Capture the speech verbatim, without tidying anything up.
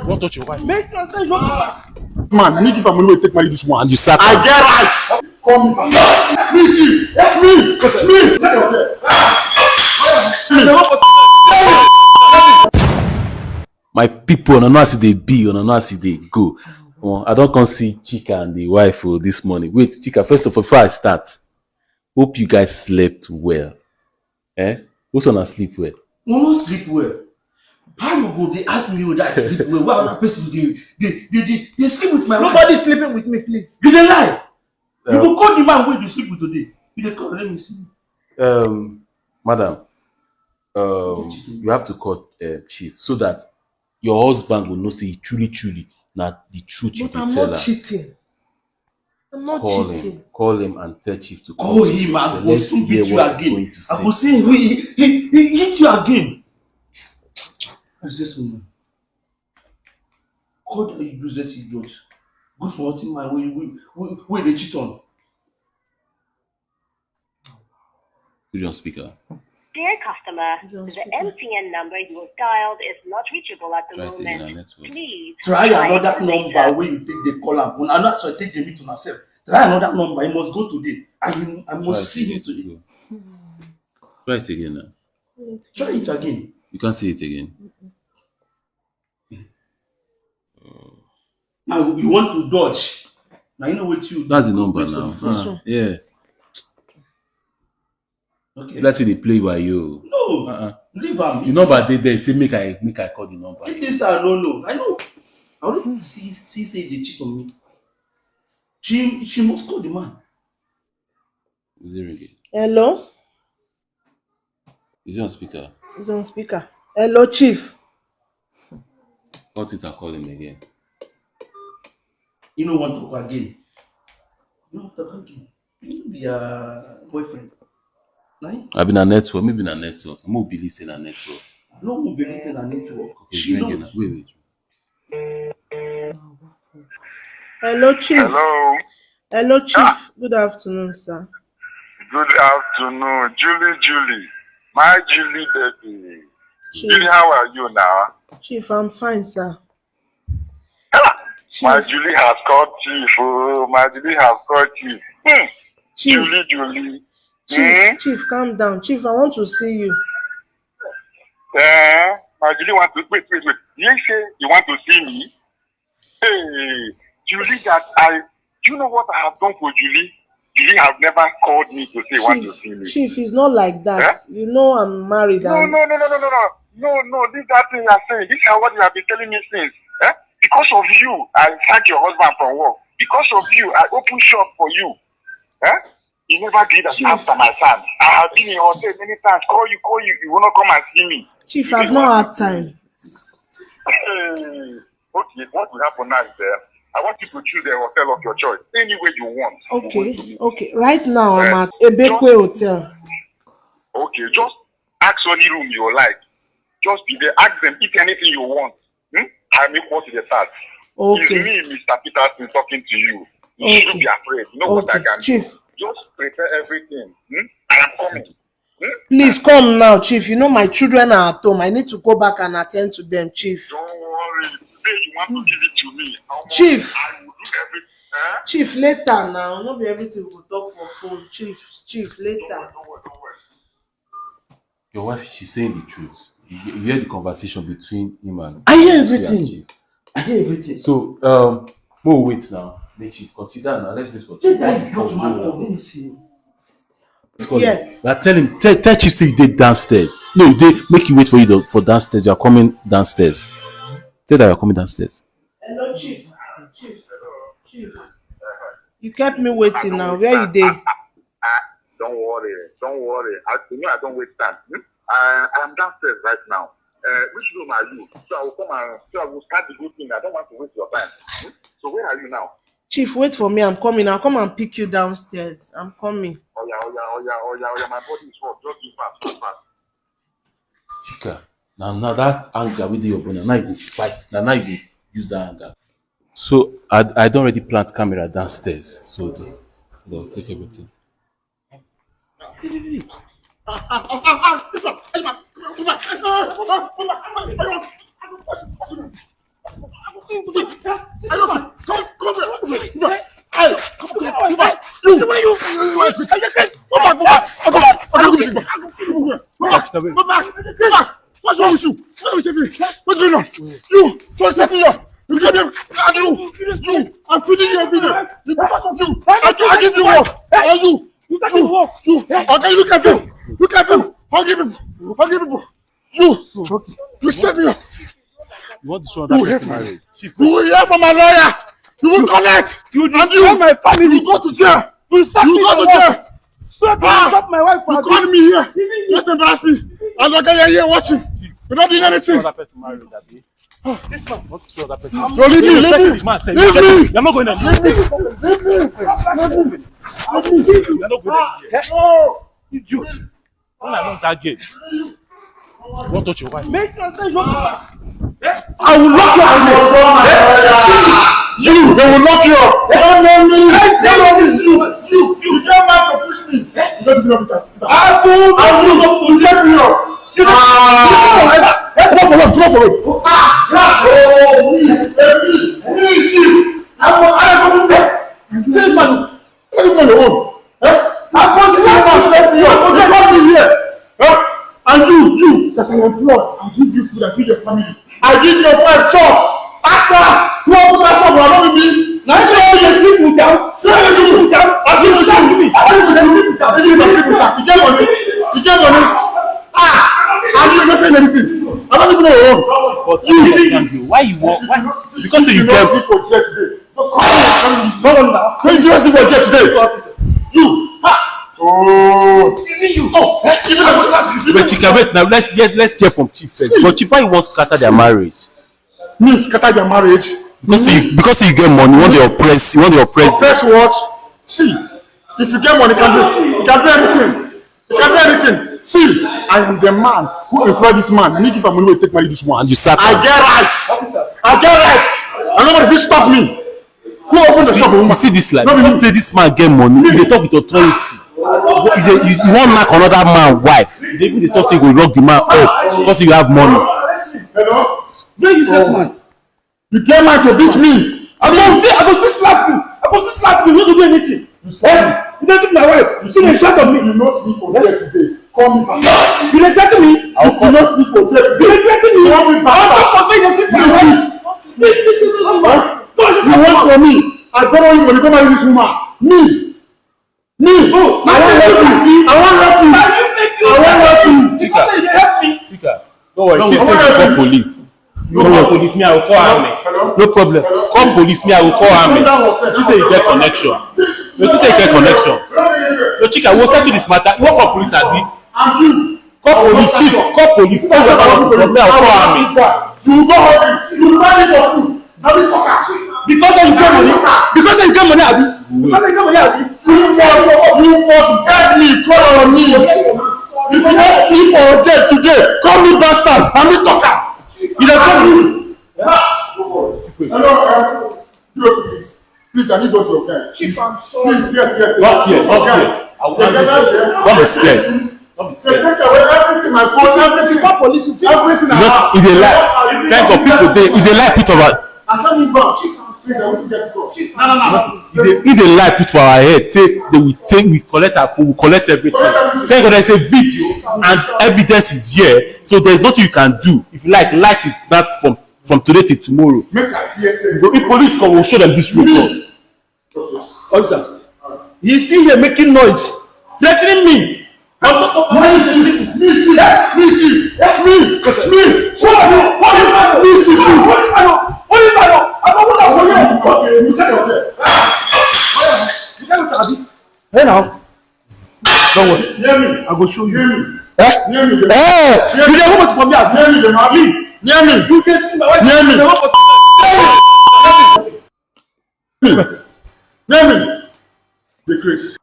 Don't touch your wife. Man, me give am money wey take marry this one. And you sat I get rights. Come, me, chief, me, me. My people, una know as e dey be, una know as e dey go. Omo, I don come see Chika and the wife o this morning. Wait, Chika, first of all, before I start, hope you guys slept well. Eh? Which una sleep well? We no sleep well. How you go dey ask me whether I sleep well? Why other person dey dey dey dey dey sleep with my wife? Nobody is sleeping with me, please. You dey lie. You go call the man wey you dey sleep with today. You dey call, let me see. Um, madam, um, you have to call uh, chief so that your husband will know say truly, truly, na the truth you But dey I'm tell not am. Cheating. I'm not Call cheating. Him, call him and tell chief to come. Call to him, I go soon beat you again. I go see him, he, he, he hit you again. What's this woman? Call that useless idiot. Good for nothing man wey wey wey wey dey cheat on. Put it on speaker. Dear customer, the M T N number you have dialed is not reachable at the moment. Try it again on network. Please try another number wey you take dey call am. Una know as I take dey meet una sef. Try another number. He must go today. I I must see him today. Try it again now. Try it again. You can't see it again. Now you want to dodge. Now you know what you. That's the number now. This one. Yeah. Okay. Let's see the play by you. No. Uh-uh. Leave am. The number dey there. Say make I make I call the number. It is I no know. I know. I don't see see say they cheat on me. She she must call the man. Is it ringing? Hello? Is it on speaker? It's on speaker. Hello, Chief. Cut it and call him again. You no want to talk again. You no want to talk again. You be your boyfriend. Right? I be na network. Maybe na network. I no believe say na network. I no believe say na network. Okay, it's ringing now. Wait, wait. Hello, Chief. Hello. Hello, Chief. Ah. Good afternoon, sir. Good afternoon, Julie. Julie, my Julie baby. Chief. Julie, how are you now? Chief, I'm fine, sir. Ah, Chief. My Julie has called chief. Oh, my Julie has called chief. Hmm. Chief. Julie, Julie. Chief, hmm? Chief, calm down. Chief, I want to see you. Eh, my Julie want to wait, wait, wait. You say you want to see me? Hey, Julie, that I, do you know what I have done for Julie? Julie have never called me to say want to see me. Chief, it's not like that. Eh? You know I'm married. No, and no, no, no, no, no, no. No, no, leave that thing you are saying. This is what you have been telling me since. Eh? Because of you, I sack your husband from work. Because of you, I open shop for you. Eh? You never did that after my son. I have been in hotel many times. Call you, call you, you will not come and see me. Chief, I've not had time. Hey, okay, what will happen now is that I want you to choose a hotel of your choice, anywhere you want. Okay, okay. Right now I'm at Ebekwe Hotel. Okay, just ask any room you like. Just be there. Ask them if anything you want. Hmm? I'm equal to the task. Okay. It's me, Mister Peterson, talking to you. You shouldn't be afraid. You know what I can do. Chief. Just prepare everything. Hmm? I am coming. Hmm? Please come now, Chief. You know my children are at home. I need to go back and attend to them, Chief. Don't worry. Today you want to give it to me. Chief. I will do everything. Eh? Chief, later now. No be everything we go talk for phone. Chief, Chief, later. Don't worry, don't worry, don't worry. Your wife, she's saying the truth. You, you hear the conversation between him and I hear everything. I hear everything. So, um, we'll wait now. Make chief consider now. Let's wait for chief. Let that idiot man come. Let me see. Let's call him. Yes. Now tell him, tell, tell chief say you dey downstairs. No, you dey make you wait for you for downstairs. You are coming downstairs. Tell that you are coming downstairs. Hello, chief. Chief. Chief. You kept me waiting now. Where you dey? Ah, don't worry, don't worry. I, you know I don't waste time. Hmm? I, I'm downstairs right now. Uh, which room are you? So I will come and so I will start the good thing. I don't want to waste your time. Hmm? So where are you now? Chief, wait for me. I'm coming. I'll come and pick you downstairs. I'm coming. Oh yeah, oh yeah, oh yeah, oh yeah, oh yeah. My body is hot. Just be fast, be fast. Chika, now, now that anger with your brother, now you go fight. Now, now you go use that anger. So I I don't already plant camera downstairs. So they, so they'll take everything. Go back. Go back. Go back. What's wrong with you? What are you doing? What's going on? You, so set me up. You get me? And you, you, I'm feeding you every day. Because of you, I, I give you work. And you, you, you, you, okay, look at you. Look at you. Hungry people. Hungry people. You, you set me up. You want to show that person marriage? You will hear from my lawyer. You will collect. You destroy my family. You go to jail. You set me up. You go to jail. So you stop my wife. You call me here. Just embarrass me. And look at you here watching. You're not doing anything. Show that person marriage, Abi. This man. Don't show that person. Don't leave me. Leave me. Leave me. You're not going anywhere. Leave me. Leave me. Leave me. You're not going anywhere. No. You. When I knock that gate, you won't touch your wife. Make sure say you don't come back. Eh? I will lock you out. Eh? You, they will lock you up. You don't know me. I say what is you. You, you came out to push me. You don't do nothing. I will, I will not push you. You don't know. Ah. Come on, come on, come on. Ah, ah, oh, me, eh, me, me, chief. I will, I will move there. This man. What is my own? Eh? As much as I can help you, you come in here. Eh? And you, you that I employ, I give you food, I feed your family. I give your wife job. Ask her, who open that job? I don't be. Now you dey sleep with them. Say you dey sleep with them. As you dey sleep with me, as you dey sleep with them. You dey sleep with them. You get money. You get money. Ah, and you no say anything. I don't even know your own. But I don't understand you. Why you want? Why? Because you get. If you no sleep for church today, no, come on, come on. No, no, no. If you no sleep for church today, you. Ah. Oh. Even you. Oh, even you. But Chika, wait now. Let's get, let's get from Chief first. But Chief, why you want to scatter their marriage? Me scatter their marriage? Because you, because you get money, you want to oppress, you want to oppress. Oppress what? See, if you get money, you can do, you can do anything. You can do anything. See, I am the man who employed this man. Me give am money to take marry this one. And you sack am. I get rights. I get rights. And nobody fit stop me. Who open the shop? You see this life. No be me. Say this man get money. He dey talk with authority. You, dey, you, you wan knack another man wife. You dey even dey talk say you go lock the man up because you have money. Hello? Where you get man? You get man to beat me. I go still, I go still slap you. I go still slap you. You no go do anything. You slap me. Eh? You dey beat my wife. You see the shot of me. You no sleep for there today. Call me back. You dey threaten me? If you no sleep for there today, you dey threaten me? Call me back. On top of say you dey sleep with my wife. This, this, this, this, this man. You want for me? I borrow you money, go marry this woman. Me. Me. Oh, I wan help you. I wan help you. I wan help you. Because you dey help me. Chika, don't worry. Chief say you call police. You call police, me, I will call army. Hello? No problem. Hello? Call police, me, I will call army. You say you get connection. You say you get connection. No, Chika, we'll settle this matter. You wan call police, Abi? And you? Call police, chief. Call police. Call police. Call police. Call police. You go hungry. You buy this for food. Na me talk am. Because say you get money. Because say you get money, Abi. Because say you get money, Abi. You must, you must beg me, call on me. If you no sleep for hotel today, call me bastard. Na me talk am. You dey call me. Hello, uh, please, please, I need both your guys. Chief, I'm sorry. Please, yes, yes, yes. Not here, not here. I will handle this. Don't be scared. Don't be scared. They take away everything, my phone, everything. Call police, you feel? Everything I have. He dey lie. Thank God, people dey, he dey lie put our. I can't move on. Please, I want to get it off. No, no, no. He dey, he dey lie put for our head. Say they will take, we collect our phone, we collect everything. Collect everything. Thank God, there's a video and evidence is here. So there's nothing you can do. If you like, light it back from From today till tomorrow. Make I hear say. If police come, we'll show them this road. Me. Officer, he's still here making noise, threatening me. On top of me, chief, me, chief, me, chief, me, me. What are you? What are you? Me, chief, me. What is that? What is that? I don't want to. Okay, you said okay. You can't. Hey now. Don't worry. Hear me. I go show you. Hear me. Eh? Hear me. Eh? You dey work for me, abi? Hear me, the man. Me. Hear me. You dey see my wife. Hear Me. You dey work for me. Hear me. The grace.